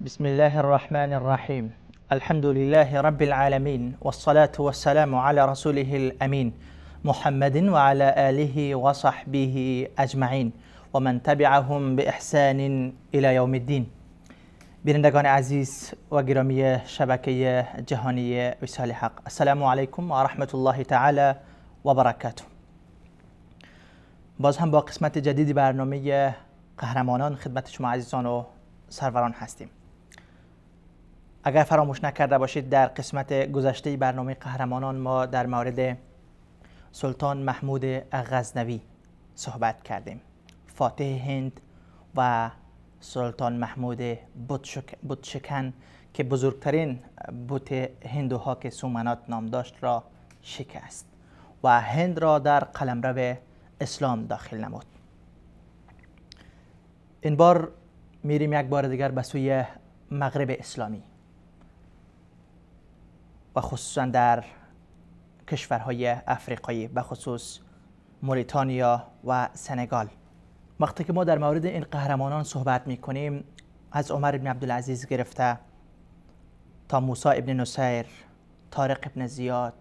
بسم الله الرحمن الرحیم. الحمد لله رب العالمین والصلاة والسلام علی رسوله الامین محمد وعلى آله وصحبه اجمعین و من تبعهم باحسان الى یوم الدین. بینندگان عزیز و گرامی شبکه جهانی وصال حق، السلام علیکم و رحمت الله تعالی و برکاته. باز هم با قسمت جدید برنامه قهرمانان خدمت شما عزیزان و سروران هستیم. اگر فراموش نکرده باشید در قسمت گذشته برنامه قهرمانان ما در مورد سلطان محمود غزنوی صحبت کردیم، فاتح هند و سلطان محمود بتشکن که بزرگترین بت هندوها که سومنات نام داشت را شکست و هند را در قلمرو اسلام داخل نمود. این بار میریم یک بار دیگر به سوی مغرب اسلامی و خصوصا در کشورهای افریقایی، به خصوص موریتانیا و سنگال. وقتی که ما در مورد این قهرمانان صحبت میکنیم، از عمر بن عبدالعزیز گرفته تا موسی ابن نصیر، طارق ابن زیاد،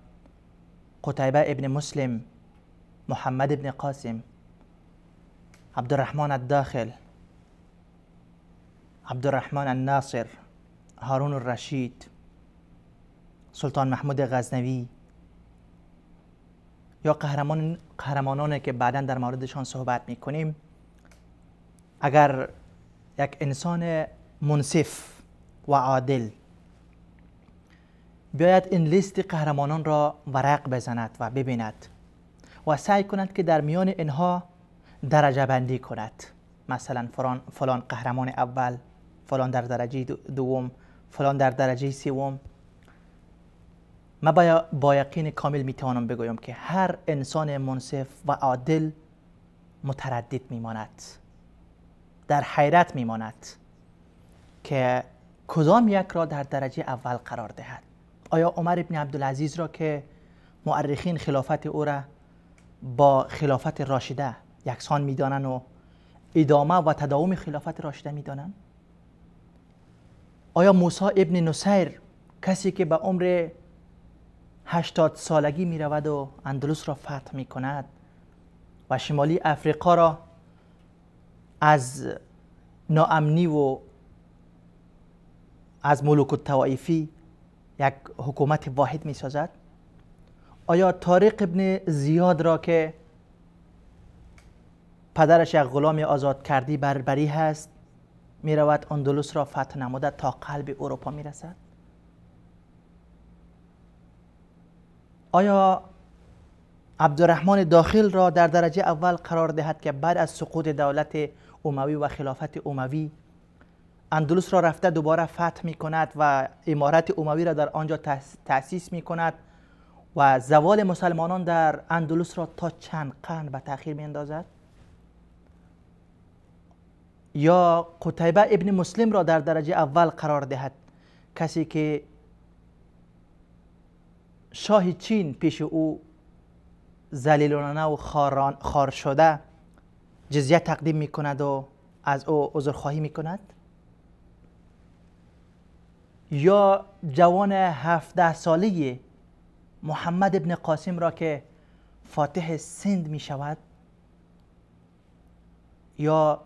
قتیبه ابن مسلم، محمد ابن قاسم، عبدالرحمن الداخل، عبدالرحمن الناصر، هارون الرشید، سلطان محمود غزنوی یا قهرمانانی که بعدا در موردشان صحبت میکنیم، اگر یک انسان منصف و عادل بیاید این لیست قهرمانان را ورق بزند و ببیند و سعی کند که در میان اینها درجه بندی کند، مثلا فلان قهرمان اول، فلان در درجه دوم، فلان در درجه سوم، من با یقین کامل میتوانم بگویم که هر انسان منصف و عادل متردد میماند، در حیرت میماند که کدام یک را در درجه اول قرار دهد. آیا عمر ابن عبدالعزیز را که مؤرخین خلافت او را با خلافت راشده یکسان میدانند و ادامه و تداوم خلافت راشده میدانند؟ آیا موسی ابن نصیر، کسی که به عمر 80 سالگی می رود و اندلس را فتح می کند و شمالی افریقا را از ناامنی و از ملوک الطوایفی یک حکومت واحد می سازد؟ آیا طارق ابن زیاد را که پدرش یک غلام آزاد کردی بربری هست می رود اندلس را فتح نموده تا قلب اروپا می رسد؟ آیا عبدالرحمن داخل را در درجه اول قرار دهد که بعد از سقوط دولت اموی و خلافت اموی اندلس را رفته دوباره فتح می کند و امارت اموی را در آنجا تأسیس می کند و زوال مسلمانان در اندلس را تا چند قرن به تأخیر می اندازد؟ یا قتیبه ابن مسلم را در درجه اول قرار دهد، کسی که شاه چین پیش او ذلیلانه و خار شده جزیه تقدیم می کند و از او عذرخواهی می کند؟ یا جوان 17 ساله محمد ابن قاسم را که فاتح سند می شود؟ یا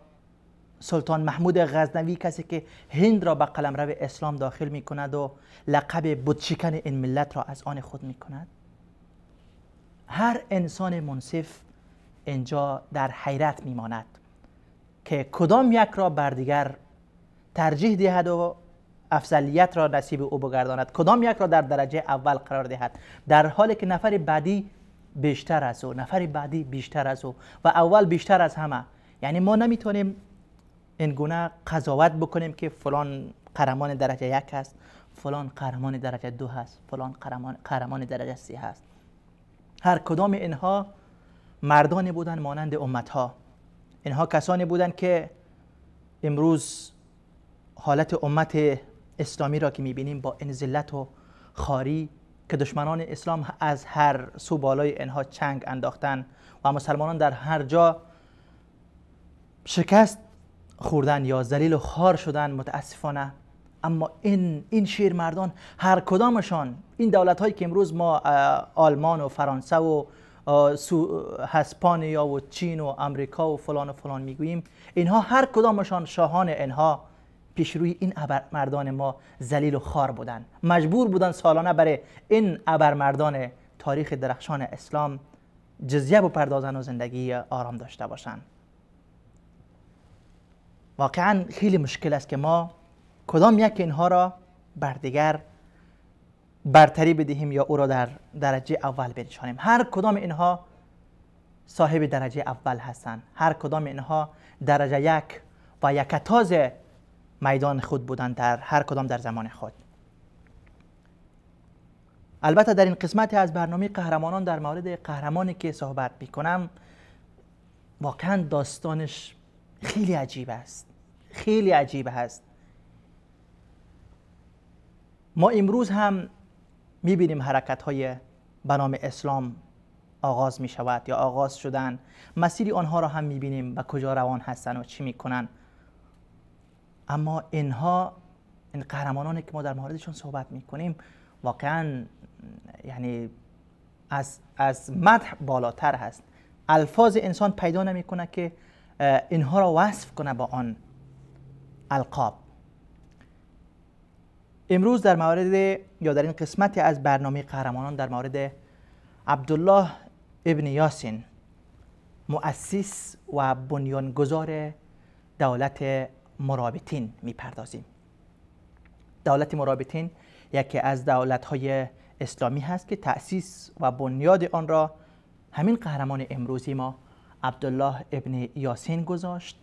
سلطان محمود غزنوی، کسی که هند را به قلمرو اسلام داخل می کند و لقب بتشکن این ملت را از آن خود می کند؟ هر انسان منصف اینجا در حیرت می ماند که کدام یک را بر دیگر ترجیح دهد و افضلیت را نصیب او بگرداند، کدام یک را در درجه اول قرار دهد، در حالی که نفر بعدی بیشتر از او، نفر بعدی بیشتر از او و اول بیشتر از همه. یعنی ما نمیتونیم این گونه قضاوت بکنیم که فلان قهرمان درجه یک هست، فلان قهرمان درجه دو هست، فلان قهرمان درجه سه هست. هر کدام اینها مردانی بودند مانند امتها. اینها کسانی بودند که امروز حالت امت اسلامی را که میبینیم با این ذلت و خواری که دشمنان اسلام از هر سو بالای اینها چنگ انداختن و مسلمانان در هر جا شکست خوردن یا ذلیل و خوار شدن، متاسفانه اما این شیرمردان هر کدامشان، این دولت هایی که امروز ما آلمان و فرانسه و هسپانیا و چین و امریکا و فلان و فلان میگوییم، اینها هر کدامشان شاهان اینها پیش روی این ابرمردان ما ذلیل و خوار بودند. مجبور بودند سالانه برای این ابرمردان تاریخ درخشان اسلام جزیه بپردازند و زندگی آرام داشته باشند. واقعا خیلی مشکل است که ما کدام یک اینها را بر دیگر برتری بدهیم یا او را در درجه اول بنشانیم. هر کدام اینها صاحب درجه اول هستند، هر کدام اینها درجه یک و یکتاز میدان خود بودند در هر کدام در زمان خود. البته در این قسمت از برنامه قهرمانان در مورد قهرمانی که صحبت میکنم، واقعا داستانش خیلی عجیب است، خیلی عجیب است. ما امروز هم میبینیم حرکت های به نام اسلام آغاز می شود یا آغاز شدن، مسیر آنها را هم میبینیم به کجا روان هستن و چی میکنن. اما اینها، این قهرمانانی که ما در موردشون صحبت میکنیم، واقعا یعنی از مدح بالاتر هست. الفاظ انسان پیدا نمیکنه که اینها را وصف کنه با آن القاب. امروز در مورد یا در این قسمت از برنامه قهرمانان در مورد عبدالله ابن یاسین، مؤسس و بنیانگذار دولت مرابطین میپردازیم. دولت مرابطین یکی از دولت‌های اسلامی هست که تأسیس و بنیاد آن را همین قهرمان امروزی ما عبدالله ابن یاسین گذاشت.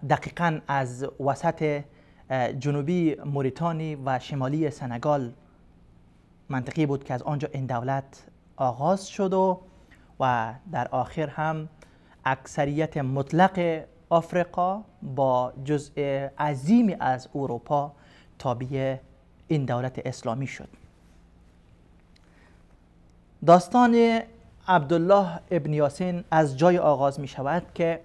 دقیقاً از وسط جنوبی موریتانی و شمالی سنگال منطقی بود که از آنجا این دولت آغاز شد و در آخر هم اکثریت مطلق آفریقا با جزء عظیمی از اروپا تابع این دولت اسلامی شد. داستان عبدالله ابن یاسین از جای آغاز می شود که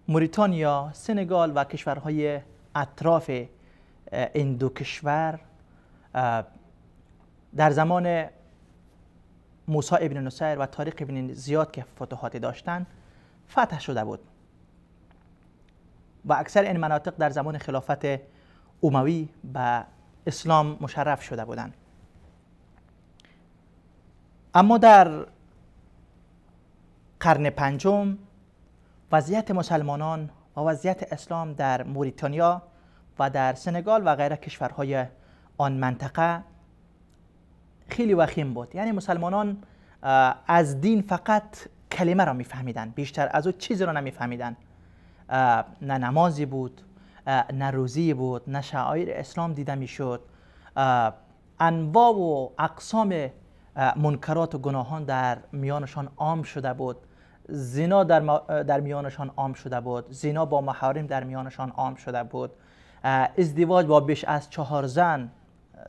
موریتانیا، سنگال و کشورهای اطراف این دو کشور در زمان موسی ابن نصیر و طارق ابن زیاد که فتوحات داشتند فتح شده بود و اکثر این مناطق در زمان خلافت اموی به اسلام مشرف شده بودند. اما در قرن پنجم وضعیت مسلمانان و وضعیت اسلام در موریتانیا و در سنگال و غیره کشورهای آن منطقه خیلی وخیم بود. یعنی مسلمانان از دین فقط کلمه را میفهمیدن، بیشتر از او چیزی را نمیفهمیدن. نه نمازی بود، نه روزی بود، نه شعائر اسلام دیده میشد. انواع و اقسام منکرات و گناهان در میانشان عام شده بود. زنا در میانشان عام شده بود، زنا با محارم در میانشان عام شده بود، ازدواج با بیش از 4 زن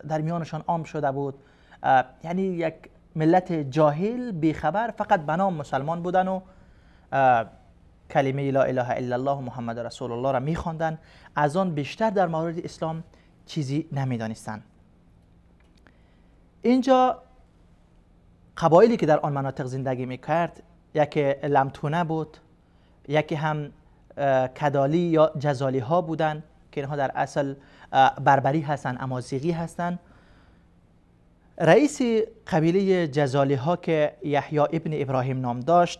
در میانشان عام شده بود. یعنی یک ملت جاهل بیخبر فقط به نام مسلمان بودن و کلمه لا اله الا الله محمد رسول الله را میخواندن، از آن بیشتر در مورد اسلام چیزی نمیدانستند. اینجا قبایلی که در آن مناطق زندگی میکرد، یکی لمتونه بود، یکی هم کدالی یا جزالی ها بودن که اینها در اصل بربری هستند، امازیغی هستند. رئیس قبیله جزالی ها که یحیی ابن ابراهیم نام داشت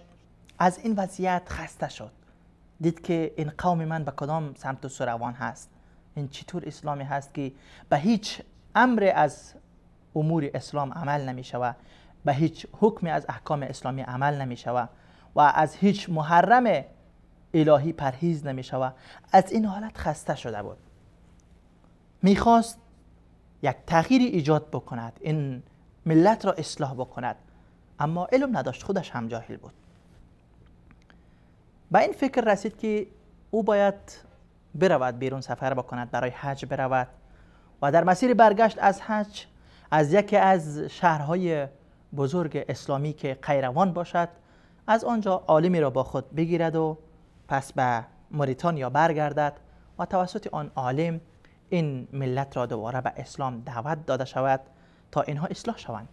از این وضعیت خسته شد. دید که این قوم من به کدام سمت و سو روان هست، این چطور اسلامی هست که به هیچ امر از امور اسلام عمل نمی شود، به هیچ حکمی از احکام اسلامی عمل نمی شود و از هیچ محرم الهی پرهیز نمی شود. از این حالت خسته شده بود، میخواست یک تغییری ایجاد بکند، این ملت را اصلاح بکند، اما علم نداشت، خودش هم جاهل بود. به این فکر رسید که او باید برود بیرون، سفر بکند، برای حج برود و در مسیر برگشت از حج از یکی از شهرهای بزرگ اسلامی که قیروان باشد از آنجا عالمی را با خود بگیرد و پس به موریتانیا برگردد و توسط آن عالم این ملت را دوباره به اسلام دعوت داده شود تا اینها اصلاح شوند.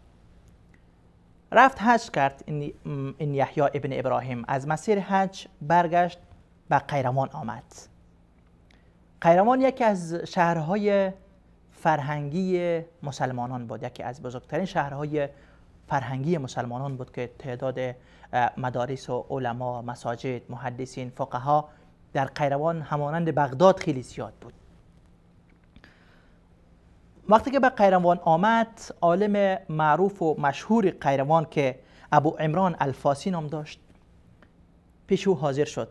رفت حج کرد این یحیی ابن ابراهیم. از مسیر حج برگشت، به قیروان آمد. قیروان یکی از شهرهای فرهنگی مسلمانان بود، یکی از بزرگترین شهرهای فرهنگی مسلمانان بود که تعداد مدارس و علما، مساجد، محدثین، فقها در قیروان همانند بغداد خیلی زیاد بود. وقتی که به قیروان آمد، عالم معروف و مشهور قیروان که ابو عمران الفاسی نام داشت پیش او حاضر شد،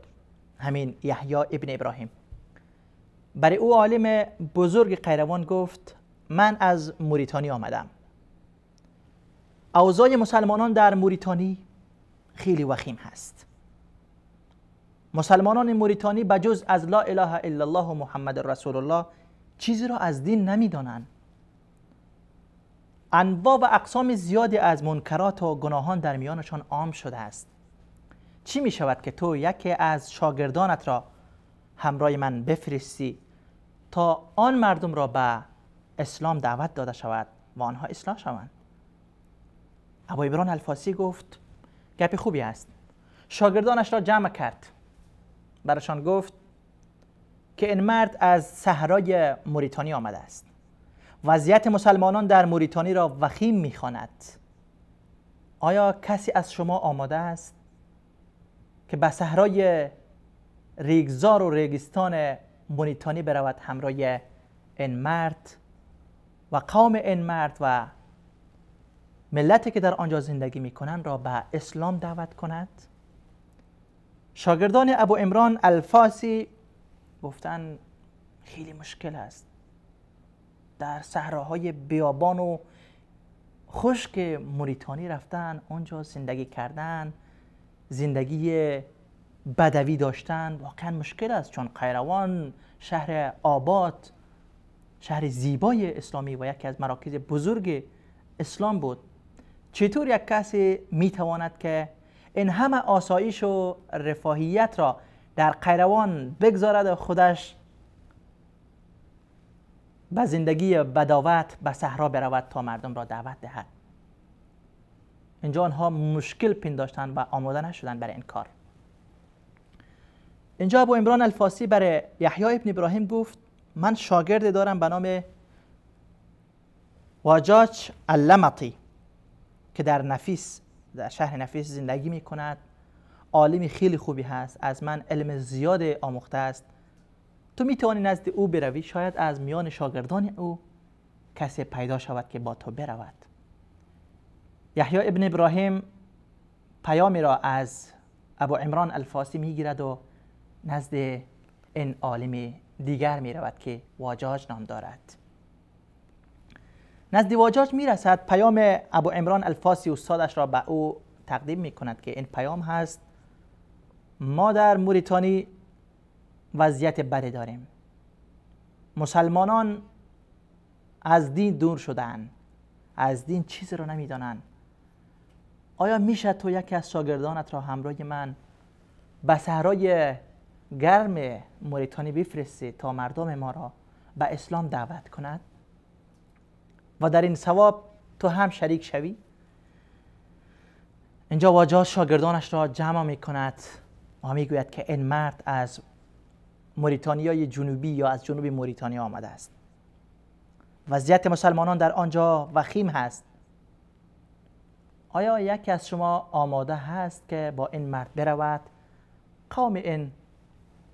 همین یحیی ابن ابراهیم. برای او عالم بزرگ قیروان گفت من از موریتانی آمدم. اوضاع مسلمانان در موریتانی خیلی وخیم هست. مسلمانان موریتانی بجز از لا اله الا الله و محمد رسول الله چیزی را از دین نمیدانند. انواع و اقسام زیادی از منکرات و گناهان در میانشان عام شده است. چی می شود که تو یکی از شاگردانت را همراه من بفرستی تا آن مردم را به اسلام دعوت داده شود و آنها اصلاح شوند؟ ابو عمران الفاسی گفت گپ خوبی است. شاگردانش را جمع کرد، برایشان گفت که این مرد از صحرای موریتانی آمده است. وضعیت مسلمانان در موریتانی را وخیم می‌خواند. آیا کسی از شما آماده است که به صحرای ریگزار و ریگستان موریتانی برود همراه این مرد و قوم این مرد و ملتی که در آنجا زندگی میکنند را به اسلام دعوت کند؟ شاگردان ابو عمران الفاسی گفتن خیلی مشکل است. در صحراهای بیابان و خشک موریتانی رفتن، آنجا زندگی کردن، زندگی بدوی داشتن واقعا مشکل است، چون قیروان شهر آباد، شهر زیبای اسلامی و یکی از مراکز بزرگ اسلام بود. چطور یک کسی میتواند که این همه آسایش و رفاهیت را در قیروان بگذارد و خودش به زندگی بداوت به صحرا برود تا مردم را دعوت دهد؟ اینجا آنها مشکل پنداشتند و آماده نشدند برای این کار. اینجا ابو عمران الفاسی برای یحیی ابن ابراهیم گفت من شاگرد دارم به نام واجاج اللمطی که در نفیس، در شهر نفیس زندگی می کند. عالم خیلی خوبی هست، از من علم زیاد آموخته است. تو می توانی نزد او بروی، شاید از میان شاگردان او کسی پیدا شود که با تو برود. یحیی ابن ابراهیم پیامی را از ابو عمران الفاسی می گیرد و نزد این عالم دیگر می رود که واجاج نام دارد. نزد واجاج می رسد، پیام ابو عمران الفاسی استادش را به او تقدیم می کند که این پیام هست، ما در موریتانی وضعیت بدی داریم، مسلمانان از دین دور شدن، از دین چیزی را نمیدانند. آیا میشه تو یکی از شاگردانت را همراه من به صحرای گرم موریتانی بفرستی تا مردم ما را به اسلام دعوت کند و در این ثواب تو هم شریک شوی؟ اینجا واجاج شاگردانش را جمع می کند و میگوید که این مرد از موریتانیای جنوبی یا از جنوب موریتانیا آمده است. وضعیت مسلمانان در آنجا وخیم هست. آیا یکی از شما آماده هست که با این مرد برود، قوم این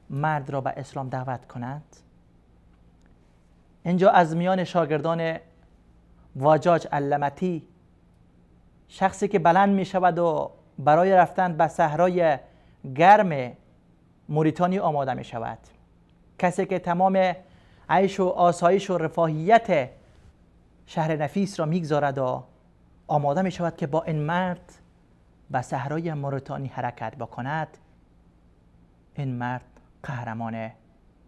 مرد را به اسلام دعوت کند؟ اینجا از میان شاگردان واجاج اللمطی شخصی که بلند می شود و برای رفتن به صحرای گرم موریتانی آماده می شود، کسی که تمام عیش و آسایش و رفاهیت شهر نفیس را میگذارد و آماده می شود که با این مرد به صحرای موریتانی حرکت بکند، این مرد قهرمان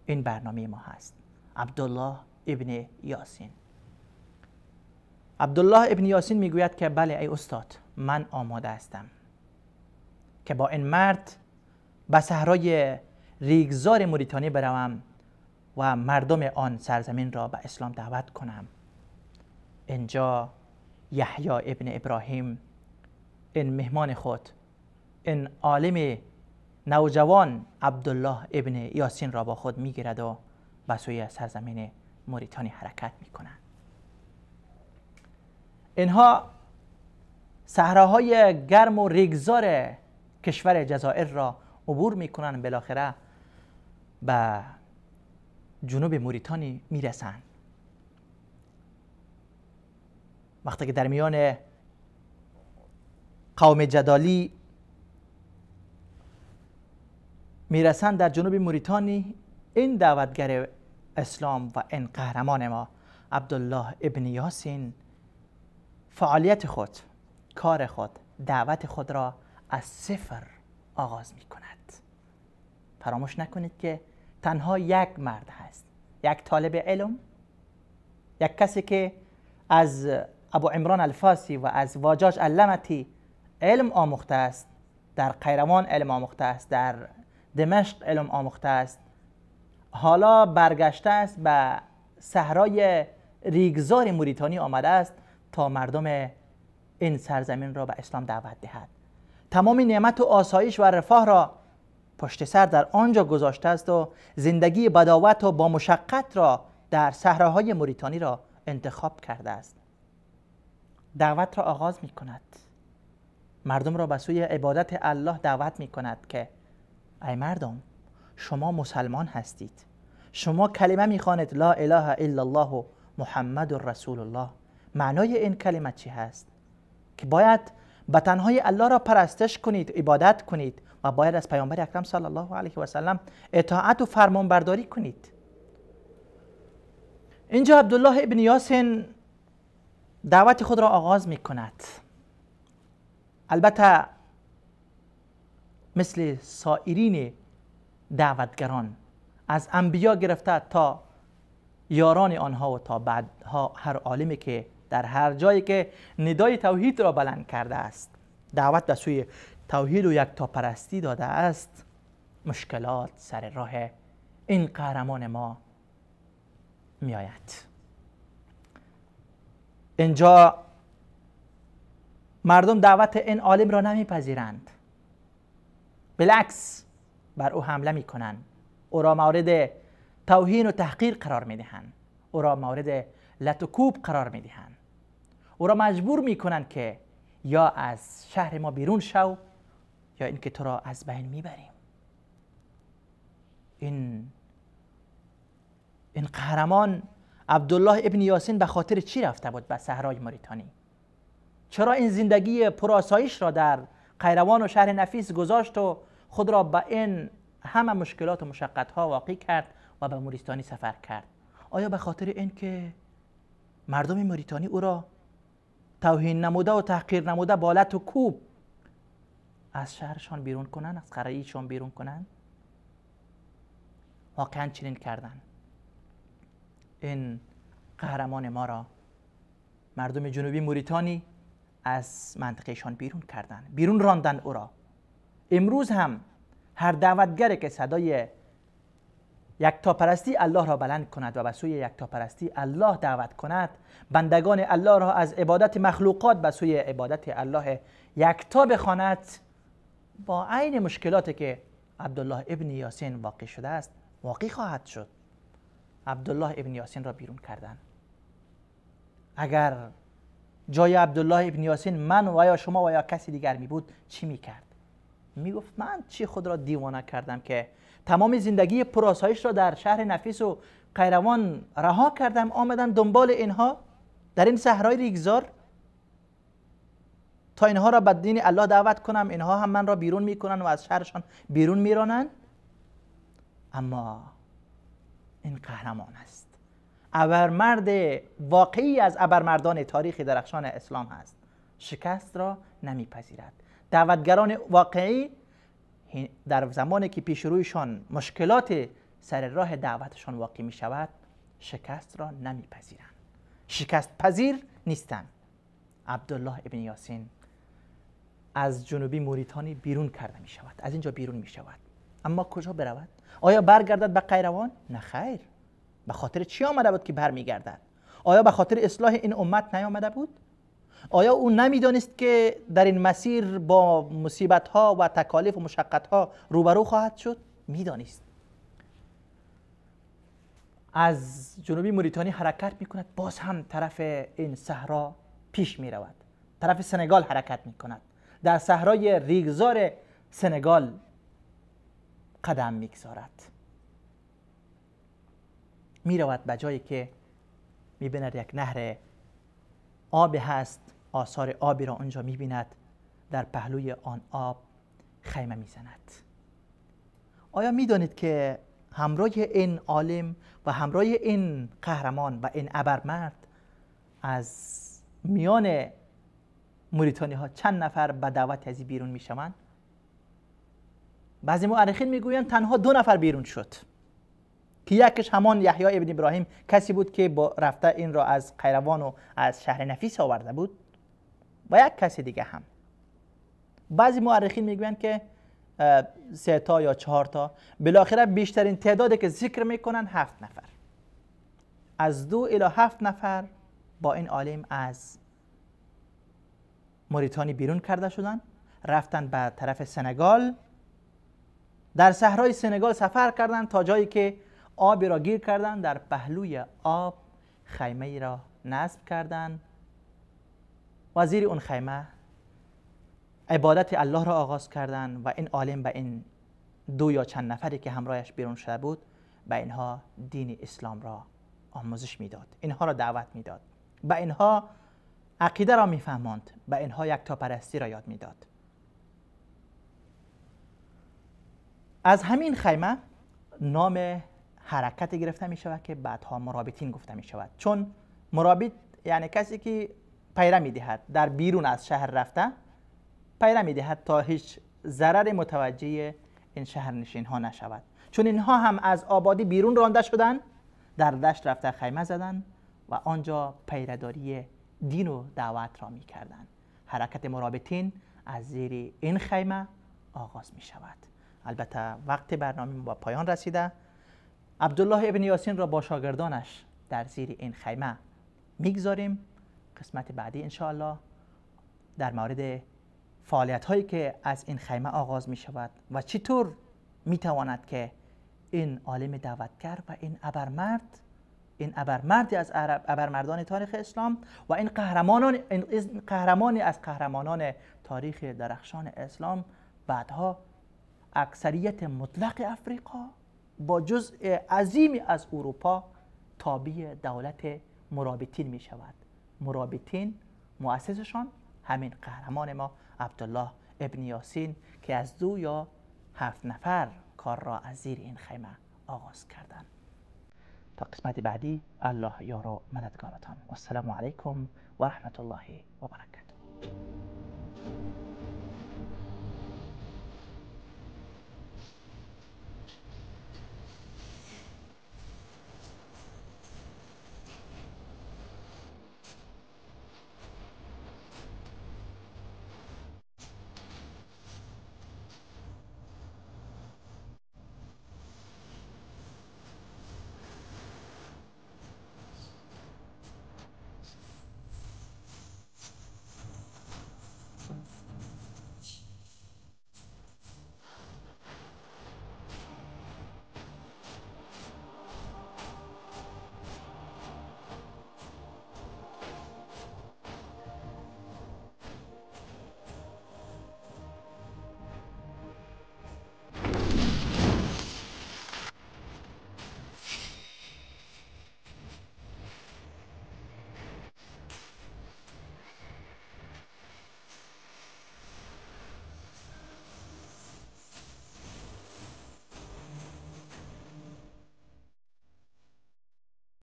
این برنامه ما هست، عبدالله ابن یاسین. عبدالله ابن یاسین میگوید که بله ای استاد، من آماده هستم که با این مرد به صحرای ریگزار موریتانی بروم و مردم آن سرزمین را به اسلام دعوت کنم. اینجا یحیی ابن ابراهیم، این مهمان خود، این عالم نوجوان عبدالله ابن یاسین را با خود میگیرد و به سوی سرزمین موریتانی حرکت میکنند. اینها صحراهای گرم و ریگزار کشور جزایر را عبور میکنند، بالاخره به جنوب موریتانی میرسند. وقتی که در میان قوم جدالی میرسند در جنوب موریتانی، این دعوتگر اسلام و این قهرمان ما عبدالله ابن یاسین فعالیت خود، کار خود، دعوت خود را از صفر آغاز می کند. فراموش نکنید که تنها یک مرد هست، یک طالب علم، یک کسی که از ابو عمران الفاسی و از واجاج اللمتی علم آموخته است، در قیروان علم آموخته است، در دمشق علم آموخته است، حالا برگشته است به صحرای ریگزار موریتانی آمده است تا مردم این سرزمین را به اسلام دعوت دهد. تمام نعمت و آسایش و رفاه را پشت سر در آنجا گذاشته است و زندگی بداوت و با مشقت را در صحراهای موریتانی را انتخاب کرده است. دعوت را آغاز می کند، مردم را به سوی عبادت الله دعوت می کند که ای مردم، شما مسلمان هستید، شما کلمه می خوانید لا اله الا الله و محمد رسول الله. معنای این کلمه چی هست؟ که باید به تنهای الله را پرستش کنید، عبادت کنید و باید از پیامبر اکرم صلی الله علیه و سلم اطاعت و فرمانبرداری کنید. اینجا عبدالله ابن یاسین دعوت خود را آغاز می کند. البته مثل سایرین دعوتگران، از انبیا گرفته تا یاران آنها و تا بعدها هر عالمی که در هر جایی که ندای توحید را بلند کرده است، دعوت به سوی توحید و یکتاپرستی داده است، مشکلات سر راه این قهرمان ما می آید. اینجا مردم دعوت این عالم را نمیپذیرند، بالعکس بر او حمله میکنند، او را مورد توهین و تحقیر قرار میدهند، او را مورد لت و کوب قرار میدهند، او را مجبور میکنند که یا از شهر ما بیرون شو یا اینکه تو را از بین میبریم. این قهرمان عبدالله ابن یاسین به خاطر چی رفته بود به صحرای موریتانی؟ چرا این زندگی پرآسایش را در قیروان و شهر نفیس گذاشت و خود را به این همه مشکلات و مشقت ها واقع کرد و به موریتانی سفر کرد؟ آیا به خاطر اینکه مردم موریتانی او را توهین نموده و تحقیر نموده با لت و کوب از شهرشان بیرون کنند، از قریه‌شان بیرون کنند؟ واقعا چنین کردن. این قهرمان ما را مردم جنوبی موریتانی از منطقهشان بیرون کردن، بیرون راندن او را. امروز هم هر دعوتگری که صدای یکتاپرستی الله را بلند کند و به سوی یکتاپرستی الله دعوت کند، بندگان الله را از عبادت مخلوقات به سوی عبادت الله یکتا بخواند، با عین مشکلاتی که عبدالله ابن یاسین واقع شده است واقع خواهد شد. عبدالله ابن یاسین را بیرون کردن. اگر جای عبدالله ابن یاسین من و یا شما و یا کسی دیگر می بود چی می کرد؟ می گفت من چی خود را دیوانه کردم که تمام زندگی پرآسایش را در شهر نفیس و قیروان رها کردم، آمدم دنبال اینها در این صحرای ریگزار تا اینها را به دین الله دعوت کنم، اینها هم من را بیرون میکنن و از شهرشان بیرون میرانند. اما این قهرمان است، ابرمرد واقعی از ابرمردان تاریخ درخشان اسلام است. شکست را نمیپذیرد. دعوتگران واقعی در زمانی که پیش رویشان مشکلات سر راه دعوتشان واقع می شود شکست را نمیپذیرند، شکست پذیر نیستند. عبدالله ابن یاسین از جنوبی موریتانی بیرون کرده می شود، از اینجا بیرون می شود. اما کجا برود؟ آیا برگردد به قیروان؟ نه خیر، به خاطر چی آمده بود که برمیگردد؟ آیا به خاطر اصلاح این امت نیامده بود؟ آیا او نمیدانست که در این مسیر با مصیبت ها و تکالیف و مشقت ها روبرو خواهد شد؟ میدانست. از جنوبی موریتانی حرکت میکند، باز هم طرف این صحرا پیش میرود، طرف سنگال حرکت میکند، در صحرای ریگزار سنگال قدم میگذارد، میرود به جایی که میبیند یک نهر آب هست، آثار آبی را آنجا میبیند، در پهلوی آن آب خیمه میزند. آیا میدانید که همراه این عالم و همراه این قهرمان و این ابرمرد از میان موریتانی ها چند نفر به دعوت از بیرون میشوند؟ بعضی مؤرخین میگویند تنها 2 نفر بیرون شد که یکش همان یحیی ابن ابراهیم، کسی بود که با رفته این را از قیروان و از شهر نفیس آورده بود، و یک کسی دیگه هم. بعضی مؤرخین میگویند که 3 تا یا 4 تا، بالاخره بیشترین تعدادی که ذکر میکنن 7 نفر. از 2 الی 7 نفر با این عالم از موریتانی بیرون کرده شدن، رفتن به طرف سنگال، در صحرای سنگال سفر کردن تا جایی که آبی را گیر کردن، در پهلوی آب خیمه را نصب کردن و زیر اون خیمه عبادت الله را آغاز کردن و این عالم به این 2 یا چند نفری که همراهش بیرون شده بود به اینها دین اسلام را آموزش میداد، اینها را دعوت میداد، به اینها عقیده را میفهماند، به اینها یکتاپرستی را یاد میداد. از همین خیمه نام حرکت گرفته می شود که بعدها مرابطین گفته می شود، چون مرابط یعنی کسی که پیره می دهد، در بیرون از شهر رفته پیره می دهد تا هیچ ضرر متوجه این شهرنشین ها نشود، چون اینها هم از آبادی بیرون رانده شدن، در دشت رفته خیمه زدن و آنجا پیره‌داری دین و دعوت را می کردن. حرکت مرابطین از زیر این خیمه آغاز می شود. البته وقت برنامه با پایان رسیده. عبدالله ابن یاسین را با شاگردانش در زیر این خیمه میگذاریم. قسمت بعدی انشاءالله در مورد فعالیت هایی که از این خیمه آغاز می شود و چطور می تواند که این عالم دعوتگر و این ابرمرد، این ابرمردی از ابرمردان تاریخ اسلام و این قهرمانی از قهرمانان تاریخ درخشان اسلام، بعدها اکثریت مطلق افریقا با جزء عظیمی از اروپا تابع دولت مرابطین می شود. مرابطین مؤسسشان همین قهرمان ما عبدالله ابن یاسین که از 2 یا 7 نفر کار را از زیر این خیمه آغاز کردند. تا قسمت بعدی، الله یار و مددگارتان. والسلام علیکم و رحمت الله و برکاته.